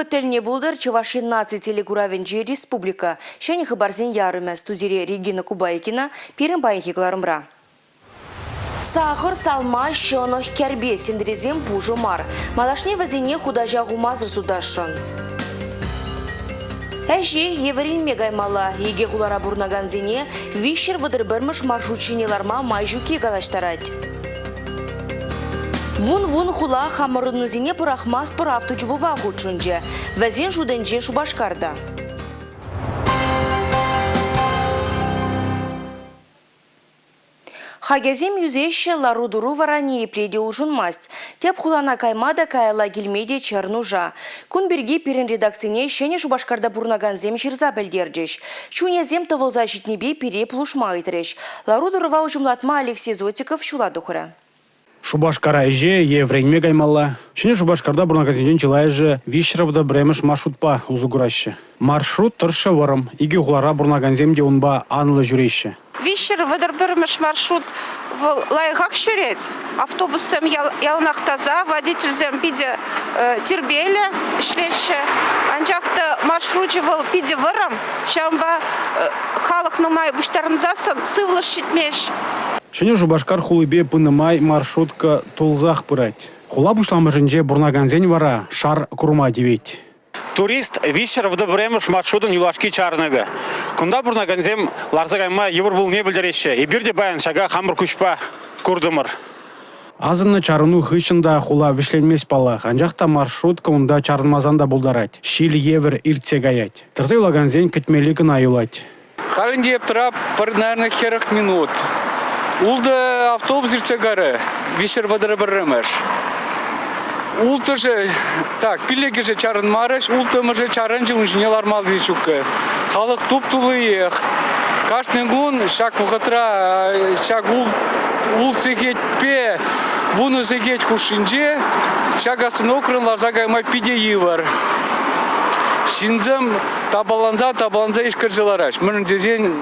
Вӑхӑт тӗлне пултӑр Чӑваш Ен наци телекуравӗнче республика. Ҫӗнӗ хыпарсен ярӑмӗ студире Регина Кубайкина пирӗн паянхи кӑларӑмра. Сахӑр, салма, ҫӑнӑх, кӗрпе сентрисем пушӑ мар. Малашне вӗсене хутаҫа хумасӑр сутасшӑн. Ӗҫе е вӗренме каймалла. Икӗ хулара пурӑнакансене 331-мӗш маршрут ҫине ларма май ҫукки калаҫтарать. Вун-вун хула хамӑрӑннисене пӑрахмастпӑр авточупӑва хутшӑнчӗ. Вӗсен шутӗнче Шупашкар та. Хакӗсем ӳсеҫҫӗ, лару-тӑру вара ниепле те улшӑнмасть. Тӗп хулана кайма та, каялла килме те чӗр нуша. Кун пирки пирӗн редакцине Ҫӗнӗ Шупашкарта пурӑнакансем ҫырса пӗлтерчӗҫ. Чунӗсем тӑвӑлса ҫитнипе пире пулӑшма ыйтрӗҫ. Лару-тӑрӑва уҫӑмлатма Алексей Зотиков ҫула тухрӗ. Шупашкара ӗҫе е вӗренме каймалла. Ҫӗнӗ Шупашкарта пурӑнакансенчен чылайӑшӗ 331-мӗш маршрутпа усӑ кураҫҫӗ. Маршрут тӑршшӗ вӑрӑм, икӗ хулара пурӑнакансем те унпа анлӑ ҫӳреҫҫӗ. 331-мӗш маршрут вӑл лайӑхах ҫӳрет. Автобуссем яланах таса, водительсем питӗ тирпейлӗ ӗҫлеҫҫӗ. Анчах та маршручӗ вӑл питӗ вӑрӑм, ҫавӑнпа халӑх нумай пуҫтарӑнсассӑн сывлӑш ҫитмест. Ҫӗнӗ Шупашкар хулипе пынӑ май маршрутка тулсах пырать. Хула пуҫламӑшӗнче пурӑнакансен вара шар курма тивет. Турист 331-мӗш маршрутӑн юлашки чарӑнӑвӗ. Кунта пурӑнакансем ларса кайма йывӑр пулнине пӗлтереҫҫӗ. Эпир те паян ҫака хамӑр куҫпа куртӑмӑр. Асӑннӑ чарӑну хыҫҫӑн та хула вӗҫленмест паллах, анчах та маршрутка унта чарӑнмасан та пултарать, ҫил евӗр иртсе каять. Тӑрса юлакансен кӗтмелли кӑна юлать. Халь ӗнтӗ эп тӑрап пӗр, наверное, 40 минут. Ултӑ автобус иртсе карӗ, 331-мӗш. Улттӑшӗ, так, пиллӗкӗшӗ чарӑнмарӗҫ, улттӑмӗшӗ чарӑнчӗ, ун ҫине лармалли ҫуккӑ. Халӑх туп-туллиех. Кашни кун ҫак вӑхӑтра ҫак улт сехетпе вунӑ сехет хушшинче ҫак остановкӑран ларса кайма питӗ йывӑр. Ҫынсем Тапаланса, тапаланса ишкӗрсе лараҫ. Мӗншӗн тесен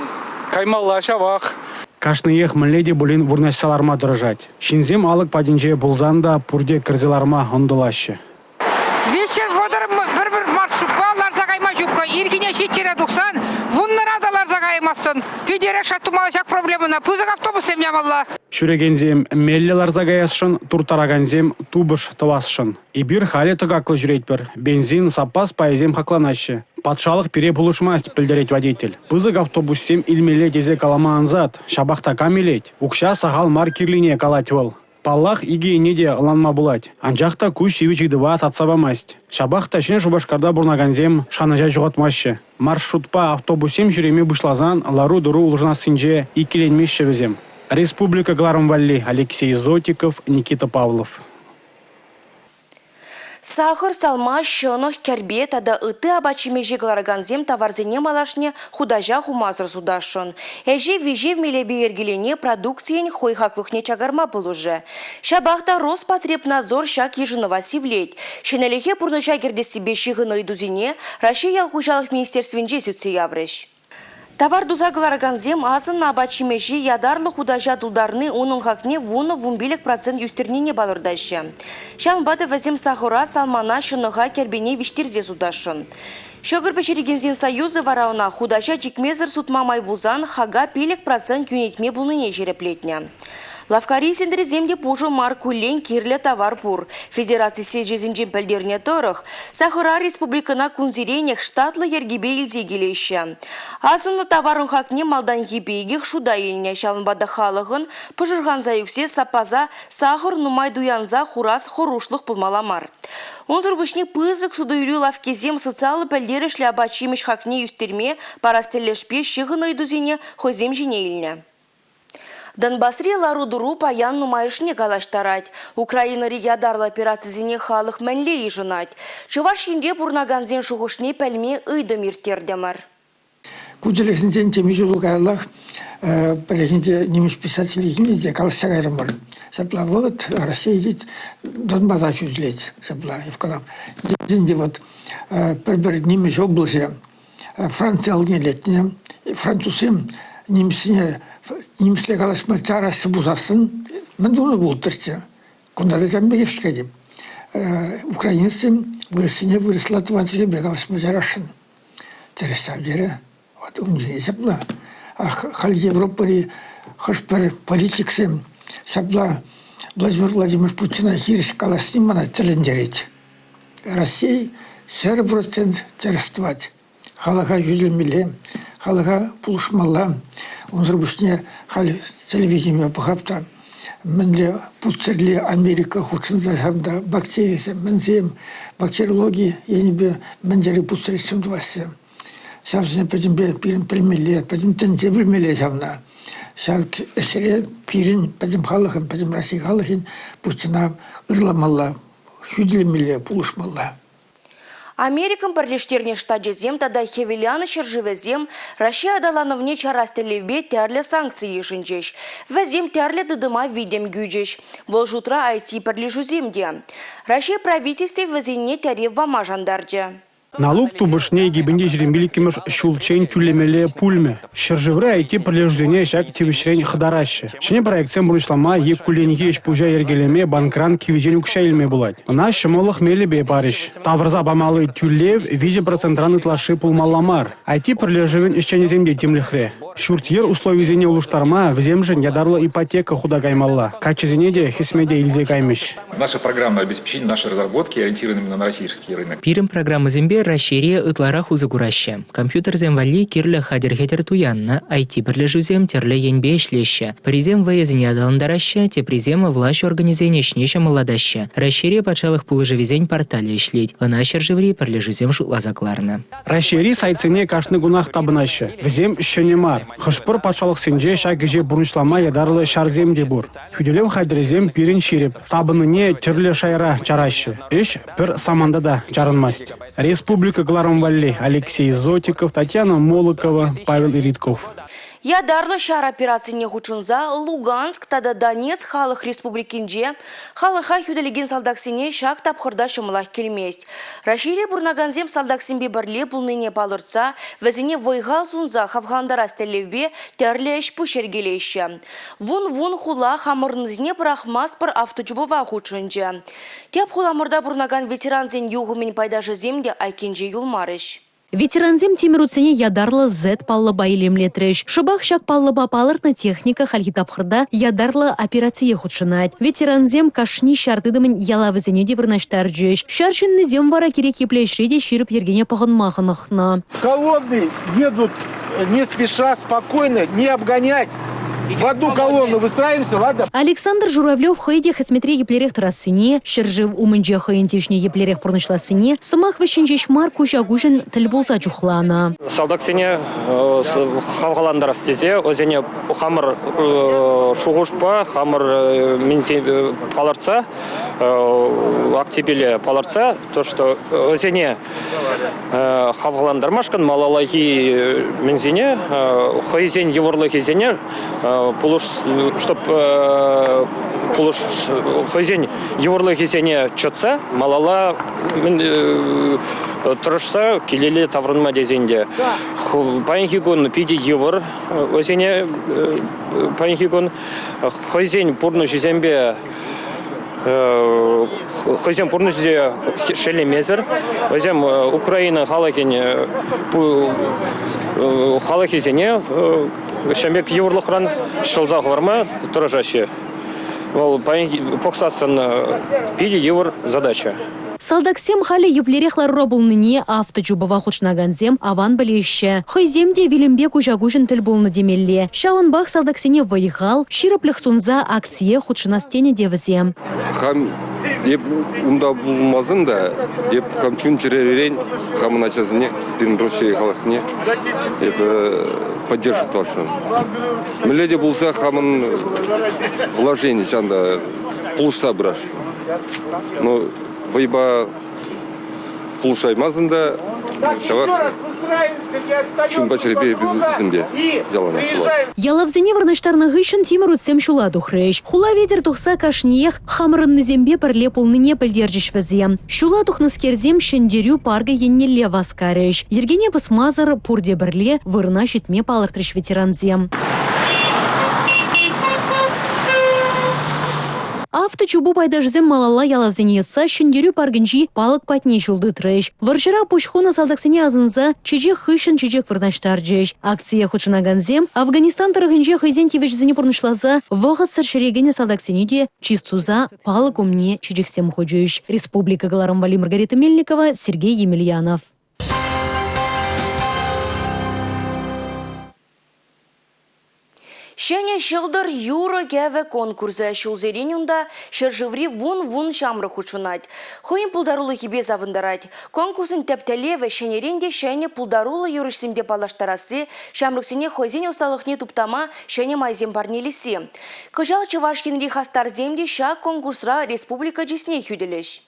каймалла ҫавах. Кашниех мӗнле те пулин вырнаҫса ларма тӑрӑшать. Ҫынсем алӑк патӗнче пулсан та пурте кӗрсе ларма ӑнтӑлаҫҫӗ. Виҫҫӗр вӑтӑр пӗр-пӗр маршрутпа ларса кайма ҫуккӑ. Ирхине ҫиччӗре тухсан вуннӑра та ларса каймастӑн. Питӗре шат тумалла ҫак проблемӑна. Пысӑк автобуссем ямалла. Ҫӳрекенсем меллӗ ларса каясшӑн, турттаракансем тупӑш тӑвасшӑн. Эпир халӗ тӑкаклӑ ҫӳретпӗр. Бензин, саппас пайӗсем хакланаҫҫӗ. Патшалӑх пире пулӑшмасть, пӗлтерет водитель. Пысӑк автобуссем илмелле тесе калама ансат, ҫапах та кам илет? Укҫа сахал мар кирлине калать вӑл. Паллах, икӗ енне те ӑнланма пулать. Анчах та ку ҫивӗч ыйтӑва татса памасть. Ҫапах та Ҫӗнӗ Шупашкарта пурӑнакансем шанӑҫа ҫухатмаҫҫӗ. Маршрутпа автобуссем ҫӳреме пуҫласан лару-тӑру улшӑнассинче иккӗленмеҫҫӗ вӗсем. Республика кӑларӑм валли Алексей Зотиков, Никита Павлов. Сахӑр, салма, ҫӑнӑх, кӗрпе тата ытти апат-ҫимӗҫе кӑларакансем таварсене малашне хутаҫа хумасӑр сутасшӑн. Ӗҫе виҫев мелӗпе йӗркелени продукцийӗн хӑй хаклӑхне чакарма пулӑшӗ. Ҫапах та Роспотребнадзор ҫак йышӑнӑва сивлет. Ҫӗнӗлӗхе пурнӑҫа кӗртессипе ҫыхӑннӑ ыйтусене Раҫҫей ял хуҫалӑх министерствинче сӳтсе яврӗҫ. Тавар туса кӑларакансем асӑннӑ апат-ҫимӗҫе ятарлӑ хутаҫа тултарни унӑн хакне 10-15 процент ӳстернине палӑртаҫҫӗ. Ҫавӑнпа та вӗсем сахӑра, салмана, ҫӑнӑха, кӗрпене виҫтерсе сутасшӑн. Ҫӑкӑр пӗҫерекенсен союзӗ вара ӑна хутаҫа чикмесӗр сутма май пулсан хака 5 процент йӳнетме пулнине ҫирӗплетнӗ. Лавккари сентресем те пушӑ мар, куллен кирлӗ тавар пур. Федераци сечӗсенчен пӗлтернӗ тӑрӑх, сахӑра республикӑна кунсеренех штатлӑ йӗркепе илсе килеҫҫӗ. Асӑннӑ таварӑн хакне малтанхи пекех шута илнӗ. Ҫавӑнпа та халӑхӑн пӑшӑрханса ӳксе саппаса сахӑр нумай туянса хурас хӑрушлӑх пулмалла мар. Унсӑр пуҫне пысӑк суту-илӳ лавккисем социаллӑ пӗлтерӗшлӗ апат-ҫимӗҫ хакне ӳстерме парас тӗлӗшпе ҫыхӑннӑ ыйтусене хӑйсем ҫине илнӗ. Донбасри лару-тӑру паян нумайӑшне калаҫтарать. Украинӑри ятарлӑ операцисене халӑх мӗнле йышӑнать? Чӑваш Енре пурӑнакансен шухӑшне пӗлме ыйтӑм ирттертӗмӗр. Ку тӗлӗшӗнчен темиҫе ҫул каяллах пӗррехинче нимӗҫ писателӗ килнӗ те калаҫса кайрӑмӑр. Ҫапла вӑхӑт Раҫҫей тет Донбаса хӳтӗлет. Ҫапла Евкалап. Енчен те вот пӗр-пӗр нимӗҫ облаҫӗ Франци алне лекнӗ. Французсем нимӗҫсене нимӗҫле калаҫма чараҫҫӗ пулсассӑн мӗн тунӑ пултӑрччӗ? Кунта та ҫавӑн пекех-ҫке теп. Украинецсем вырӑссене вырӑсла тӑван чӗлхепе калаҫма чарасшӑн. Тӗрӗс ҫав терӗ. Вот ун ҫине ҫапла. Халь Европӑри хӑш-пӗр политиксем ҫапла Владимир Владимирович Путина хирӗҫ калаҫни мана тӗлӗнтерет. Раҫҫей 100% тӗрӗс тӑвать. Халӑха хӳтӗлемелле, халӑха пулӑшмалла. Унсӑр пуҫне халь телевидение пӑхап та мӗнле путсӗрле Америка хутшӑнса ҫавӑнта бактерисем, мӗнсем, бактериологи енӗпе мӗн тери путсӗр ӗҫсем тӑваҫҫӗ. Ҫавсене пӗтӗмпе пирӗн пӗлмелле, пӗтӗм тӗнче пӗлмелле ҫавна. Ҫав ӗҫре пирӗн пӗтӗм халӑхӑн, пӗтӗм Раҫҫей халӑхӗн Путина ырламалла, хӳтӗлемелле, пулӑшмалла. Америкӑн Пӗрлештернӗ Штачӗсем тата Хӗвеланӑҫ ҫӗршывӗсем Раҫҫей аталанӑвне чарас тӗллевпе тӗрлӗ санкци йышӑнчӗҫ. Вӗсем тӗрлӗ тытӑма витӗм кӳчӗҫ. Вӑл шутра IT-пӗрлешӳсем те. Раҫҫей Правительстви вӗсене тӗрев пама шантарчӗ. Налук тупӑшне 2025-мӗш ҫулччен тӳлемелле пулмӗ. Ҫӗршыври IT-пӗрлешӳсене ҫак тивӗҫрен хӑтараҫҫӗ. Ҫӗнӗ проектсем пурнӑҫлама е кулленхи ӗҫ-пуҫа йӗркелеме банкран кивҫен укҫа илме пулать. Ӑна ҫӑмӑллӑх мелӗпе парӗҫ. Тавӑрса памалли тӳлев 3 процентран ытлашши пулмалла мар. IT-пӗрлешӗвӗн ӗҫченӗсем те тимлӗхре. Ҫурт-йӗр условийӗсене улӑштарма вӗсемшӗн ятарлӑ ипотека хута каймалла. Каччӑсене те хӗсмете илсе каймӗҫ. Наше программное обеспечение, наши разработки ориентированы именно на российский рынок. Пирӗн программӑсемпе Раҫҫейре ытларах усӑ кураҫҫӗ. Компьютерсем валли кирлӗ хатӗр-хӗтӗр туяннӑ, IT-пӗрлешӳсем тӗрлӗ енпе ӗҫлеҫҫӗ. Пӗрисем вӑйӑсене аталантараҫҫӗ, теприсем влаҫ органӗсен ӗҫне ҫӑмӑллатаҫҫӗ. Раҫҫейре патшалӑх пулӑшӑвӗсен порталӗ ӗҫлет. Ӑна ҫӗршыври пӗрлешӳсем шутласа кӑларнӑ. Раҫҫейри сайтсене кашни кунах тапӑнаҫҫӗ. Вӗсем ҫӗнӗ мар. Хӑш-пӗр патшалӑхсенче ҫак ӗҫе пурнӑҫлама ятарлӑ ҫарсем те пур. Хӳтӗлев хатӗрӗсем пирӗн ҫирӗп. Тапӑннине тӗрлӗ шайра чараҫҫӗ. Ӗҫ пӗр саманта та чарӑнмасть. Республика кӑларӑм валли Алексей Зотиков, Татьяна Молокова, Павел Иритков. Ятарлӑ ҫар операцине хутшӑнса Луганск тата Донецк халӑх республикинче халӑха хӳтӗлекен салтаксене ҫак тапхӑрта ҫӑмӑлах килмест. Раҫҫейре пурӑнакансем салтаксемпе пӗрле пулнине палӑртса вӗсене вӑй-хал сунса хавхалантарас тӗллевпе тӗрлӗ ӗҫ-пуҫ йӗркелеҫҫӗ. Вун-вун хула хамӑрӑннисене пӑрахмастпӑр авточупӑва хутшӑнчӗ. Тӗп хуламӑрта пурӑнакан ветерансен юхӑмӗн пайташӗсем те айккинче юлмарӗҫ. Ветерансем тимӗр утсене ятарлӑ Z паллӑпа илемлетрӗҫ. Шӑпах ҫак паллӑпа палӑртнӑ техника хальхи тапхӑрта ятарлӑ операцие хутшӑнать. Ветерансем кашни ҫар тытӑмӗн ялавӗсене те вырнаҫтарчӗҫ. Ҫар ҫыннисем вара кирек епле ӗҫре те ҫирӗп йӗркене пӑхӑнма хӑнӑхнӑ. Колонны едут не спеша, спокойно, не обгонять. В одну колонну выстраиваемся, ладно? Александр Журавлев хӑй те хӗсметре еплерех тӑрассине, ҫӗршыв умӗнче хӑйӗн тивӗҫне еплерех пурнӑҫлассине сӑмах вӗҫҫӗн ҫеҫ мар куҫа-куҫӑн тӗл пулса чухланӑ. Салтаксене хавхалантарас тесе вӗсене хамӑр шухӑшпа, хамӑр палӑртса, акципеле палӑртса, то, что вӗсене хавхалантармашкӑн малаллахи мӗнсене, хӑйсен йывӑрлӑхӗсене пулӑш, чтоб пулӑш, хӑйсен йывӑрлӑхӗсене чӑтса малалла тӑрӑшса килелле таврӑнма тесен те паянхи кун питӗ йывӑр вӗсене паянхи кун хӑйсен пурнӑҫӗсемпе хӑйсен пурнӑҫӗ шеллемесӗр вӗсем Украина халӑхӗн халӑхӗсене ҫавӑн пек йывӑрлӑхран ҫӑлса хӑварма тӑрӑшаҫҫӗ. Вӑл паянхи пӑхсассӑн питӗ йывӑр задача. Салтаксем халӗ еплерех ларура пулнине авточупӑва хутшӑнакансем аван пӗлеҫҫӗ. Хӑйсем те вилӗмпе куҫа-куҫӑн тӗл пулнӑ темелле. Ҫавӑнпах салтаксене вӑй-хал, ҫирӗплӗх сунса акцие хутшӑнас тенӗ те вӗсем. Хам эп унта пулмасан та, эп хам чун-чӗререн хамӑн ачасене, пирӗн Раҫҫей халӑхне эпӗ поддерживать тӑвасшӑн. Мӗнле те пулса хамӑн вложени ҫавӑнта пулӑшса пырасшӑн. Ну, вӑйпа пулӑшаймасан та ҫавах чунпа чӗрепе вӗсемпе яланах пулать. Ялавсене вырнаҫтарнӑ хыҫҫӑн тимӗр утсем ҫула тухрӗҫ. Хула витӗр тухса кашниех хамӑрӑннисемпе пӗрле пулнине пӗлтерчӗҫ вӗсем. Ҫула тухнӑскерсем Ҫӗнтерӳ паркӗ еннелле васкарӗҫ. Йӗркене пӑсмасӑр пурте пӗрле вырӑна ҫитме палӑртрӗҫ ветерансем. Авточупу пайташӗсем малалла ялавсене йӑтса Ҫӗнтерӳ паркӗнчи палӑк патне ҫул тытрӗҫ. Вӑрҫӑра пуҫ хунӑ салтаксене асӑнса чечек хыҫҫӑн чечек вырнаҫтарчӗҫ. Акцие хутшӑнакансем Афганистан тӑрӑхӗнче хӑйсен тивӗҫӗсене пурнӑҫласа вӑхӑтсӑр ҫӗре кӗнӗ салтаксене те чыс туса палӑк умне чечексем хучӗҫ. Республика кӑларӑм валли Маргарита Мельникова, Сергей Емельянов. Ҫӗнӗ ҫӑлтӑр юрӑ-кӗвӗ конкурсӗ ҫулсерен унта ҫӗршыври вун-вун ҫамрӑк хутшӑнать. Хӑйӗн пултарулӑхӗпе савӑнтарать. Конкурсӑн тӗп тӗллевӗ ҫӗнӗрен те ҫӗнӗ пултаруллӑ юрӑҫсемпе паллаштарасси, ҫамрӑксене хӑйсен ӑсталӑхне туптама ҫӗнӗ майсем парнелесси. Кӑҫал Чӑваш Енри хастарсем те ҫак конкурсра республика чысне хӳтӗлӗҫ.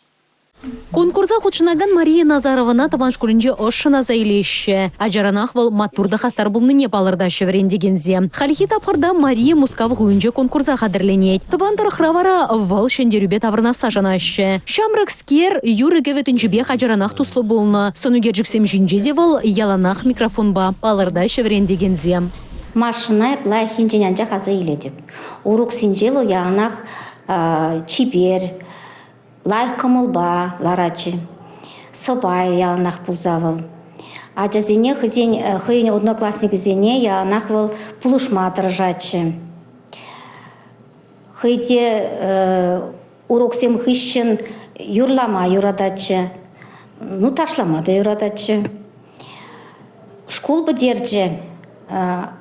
Конкурса хутшӑнакан Мария Назаровӑна тӑван шкулӗнче ӑшшӑн аса илеҫҫӗ. Ачаранах вӑл маттур та хастар пулнине палӑртаҫҫӗ вӗрентекенсем. Хальхи тапхӑрта Мария Мускав хулинче конкурса хатӗрленет. Тӑван тӑрӑхра вара вӑл ҫӗнтерӳпе таврӑнасса шанаҫҫӗ. Ҫамрӑкскер юрӑ-кӗвӗ тӗнчипех ачаранах туслӑ пулнӑ. Сӑн ӳкерчӗксем ҫинче те вӑл яланах микрофонпа, палӑртаҫҫӗ вӗрентекенсем. Машӑна эп лайӑх енчен анчах аса илетӗп. Уроксенче вӑл яланах чипер, Лайӑх кӑмӑлпа ларатчӗ. Сӑпай яланах пулса вӑл. Ачасене хӑйсен хӑйӗн одноклассникӗсене яланах вӑл пулӑшма тӑрӑшатчӗ. Хӑй те уроксем хыҫҫӑн юрлама юрататчӗ, ну ташлама та юрататчӗ. Шкул пӗтерчӗ.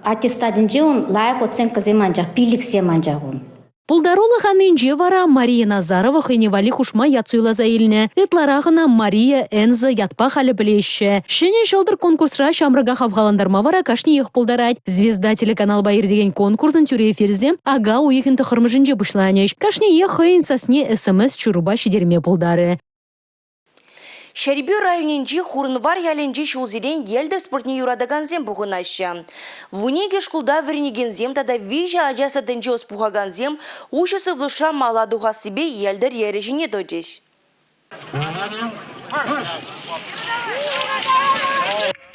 Аттестатӗнче ун лайӑх оценкӑсем анчах, пиллӗксем анчах ун. Пултарулӑх анинче вара Мария Назарова хӑйне валли хушма ят суйласа илнӗ. Ытларах ӑна Мария Энза ятпа халӗ пӗлеҫҫӗ. Ҫӗнӗ ҫӑлтӑр конкурсра ҫамрӑка хавхалантарма вара кашниех пултарать. «Звезда» телеканалпа иртекен конкурсӑн тӳрӗ эфирӗсем ака уйӑхӗн тӑххӑрмӗшӗнче пуҫланӗҫ. Кашниех хӑйӗн сасне СМС-ҫырупа ҫитерме пултарӗ. Ҫӗрпӳ районӗнчи Хурӑнвар ялӗнчи ҫулсерен йӗлтӗр спортне юратакансем пухӑнаҫҫӗ. 12 шкулта вӗренекенсем тата виҫӗ ача садӗнче ӑс пухакансем уҫӑ сывлӑшра мала тухассипе йӗлтӗр йӗрӗ ҫине тӑчӗҫ.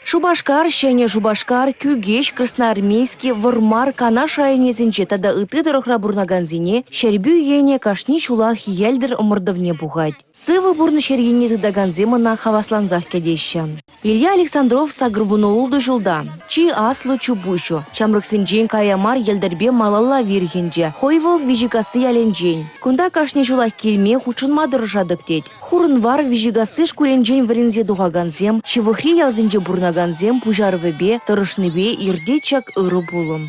Шупашкар, Ҫӗнӗ Шупашкар, Кӳкеҫ, Красноармейски, Вӑрмар, Канаш районӗсенче тата ытти тӑрӑхра пурӑнакансене Ҫӗрпӳ енӗ кашни ҫулах йӗлтӗр ӑмӑртӑвне пухать. Сывӑ пурнӑҫ йӗркине тытакансем ӑна хаваслансах кӗтеҫҫӗ. Илья Александров 86 ҫулта. Чи аслӑ чупуҫу. Ҫамрӑксенчен кая мар йӗлтӗрпе малалла вирхӗнчӗ. Хӑй вӑл Виҫикасси ялӗнчен. Кунта кашни ҫулах килме, хутшӑнма тӑрӑшатӑп тет. Хурӑнвар Виҫикасси шкулӗнчен вӗренсе тухакансем, ҫывӑхри ялсенче пурӑнакансем пуҫарӑвӗпе, тӑрӑшнипе иртет ҫак ырӑ пулӑм.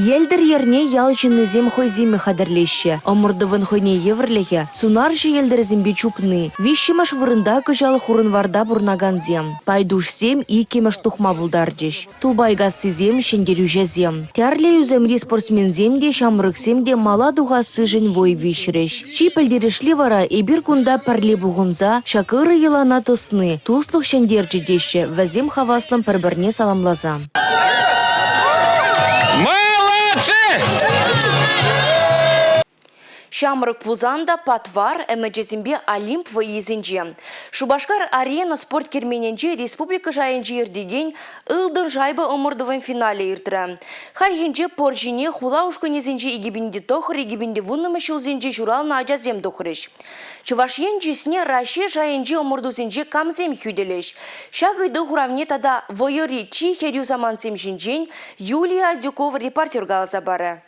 Йӗлтӗр йӗрне ял ҫыннисем хӑйсемех хатӗрлеҫҫӗ. Ӑмӑртӑвӑн хӑйне евӗрлӗхӗ – сунарҫӑ йӗлтӗрсемпе чупни. Виҫҫӗмӗш вырӑнта кӑҫал Хурӑнварта пурӑнакансем. Пайтушсем иккӗмӗш тухма пултарчӗҫ. Тупайкассисем – ҫӗнтерӳҫӗсем. Тӗрлӗ ӳсӗмри спортсменсем те, ҫамрӑксем те мала тухассишӗн вӑй виҫрӗҫ. Чи пӗлтерӗшли вара эпир кунта пӗрле пухӑнса ҫак ырӑ йӑлана тӑсни, туслӑх ҫӗнтерчӗ теҫҫӗ вӗсем хаваслӑн пӗр-пӗрне саламласа. Молодцы! Ҫамрӑк пулсан та патвар ӗмӗчӗсемпе Олимп вӑййисенче. Шупашкар-Арена спорт керменӗнче республика шайӗнче иртекен «Ылтӑн шайба» ӑмӑртӑвӗн финалӗ иртрӗ. Хальхинче пӑр ҫине хула ушкӑнӗсенчи 2009-2010 ҫулсенче ҫуралнӑ ачасем тухрӗҫ. Чӑваш Ен чысне Раҫҫей шайӗнчи ӑмӑртусенче камсем хӳтӗлӗҫ? Ҫак ыйту хуравне тата вӑйӑри чи хӗрӳ самантсем ҫинчен Юлия Адюкова репортер каласа парӗ.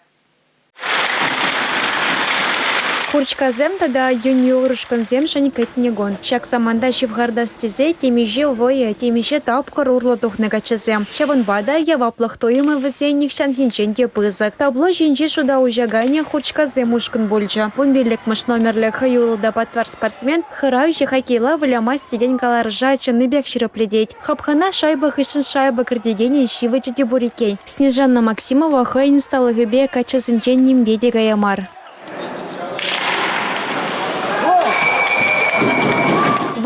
Хурчкасем тата юниор ушкӑнсемшӗн кӗтнӗ кун. Ҫак саманта ҫывхартас тесе темиҫе вӑйӑ, темиҫе тапхӑр урлӑ тухнӑ каччӑсем. Ҫавӑнпа та яваплӑх туйӑмӗ вӗсен нихҫанхинчен те пысӑк. Табло ҫинчи шута уҫаканӗ хурчкасем ушкӑн пулчӗ. 15-мӗш номерлӗ хӑюллӑ та патвар спортсмен хӑравҫӑ хоккейла вылямасть текен каларӑша чӑннипех ҫирӗплетет. Хапхана шайба хыҫҫӑн шайба кӗртекенӗн ҫивӗчӗ те пур иккен. Снежанна Максимова хӑйӗн ӑсталӑхӗпе каччӑсенчен нимпе те кая мар.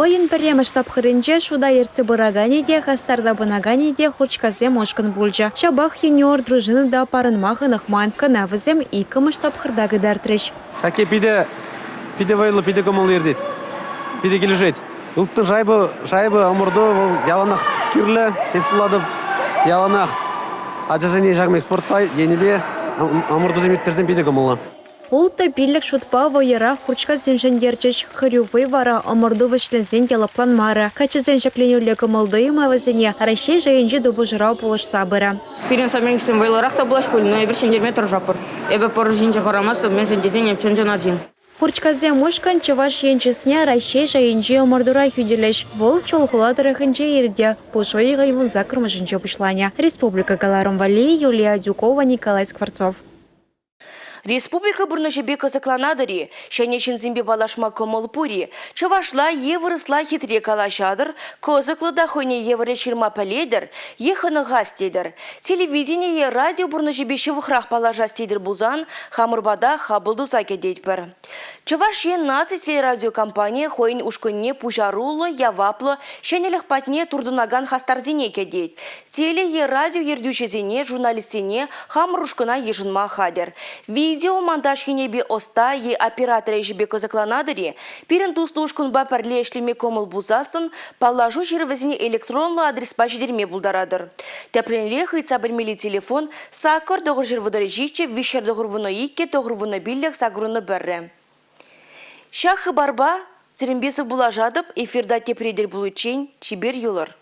Вӑйӑн пӗрремӗш тапхӑрӗнче шута ертсе пыраканӗ те, хастар тапӑнаканӗ те хурчкасем ушкӑн пулчӗ. Ҫапах юниор дружина та парӑнма хӑнӑхман. Кӑна вӗсем иккӗмӗш тапхӑрта кӑтартрӗҫ. Хоккей питӗ, питӗ вӑйлӑ, питӗ кӑмӑллӑ иртет. Питӗ килӗшет. Ылтӑн шайба, шайба ӑмӑрту вӑл яланах кирлӗ, эп шутлатӑп, яланах. Ачасене ҫакӑн пек спортпа енӗпе ӑмӑртусем ирттерсен питӗ кӑмӑллӑ. Ултӑ пиллӗк шутпа вӑйӑра хурчкасем ҫӗнтерчӗҫ. Хӗрӳ вӑй вара ӑмӑрту вӗҫленсен те лӑпланмарӗ. Каччӑсен ҫӗкленӳллӗ кӑмӑл-туйӑмӗ вӗсене Раҫҫей шайӗнчи тупӑшура пулӑшса пырӗ. Пирӗн соперниксем вӑйлӑрах та пулаҫ пуль, но эпир ҫӗнтерме тӑрӑшатпӑр. Эпӗ пӑр ҫинче хӑрамастӑп, мӗншӗн тесен эп чӑн-чӑн арҫын. Хурчкасем ушкӑн Чӑваш Ен чысне Раҫҫей шайӗнчи ӑмӑртура хӳтӗлӗҫ. Вӑл Чулхула тӑрӑхӗнче иртӗ. Пуш уйӑхӗн 18-мӗшӗнче пуҫланӗ. Республика кӑларӑм валли Юлия Адюкова, Николай Скворцов. Республика пурнӑҫӗпе кӑсӑкланатӑр-и? Ҫӗнӗ ҫынсемпе паллашма кӑмӑл пур-и? Чӑвашла е вырӑсла хитре калаҫатӑр, кӑсӑклӑ та хӑйне евӗрлӗ ҫырма пӗлетӗр е хӑнӑхас тетӗр. Телевидени е радио пурнӑҫӗпе ҫывӑхрах паллашас тетӗр пулсан хамӑр пата хапӑл туса кӗтетпӗр. Чӑваш Ен наци телерадиокомпанийӗ хӑйӗн ушкӑнне пуҫаруллӑ, яваплӑ, ҫӗнӗлӗх патне туртӑнакан хастарсене кӗтет. Теле е радио ертӳҫисене, журналистсене хамӑр ушкӑна йышӑнма хатӗр. Видеомонтаж енӗпе ӑста е оператор ӗҫӗпе кӑсӑкланатӑр-и? Пирӗн туслӑ ушкӑнпа пӗрле ӗҫлеме кӑмӑл пулсассӑн паллашу ҫырӑвӗсене электронлӑ адреспа ҫитерме пултаратӑр. Тӗплӗнрех ыйтса пӗлмелли телефон 8 937 392 95 81. Ҫак хыпарпа сирӗнпе сывпуллашатӑп. Эфирта тепре тӗл пуличчен чипер юлӑр.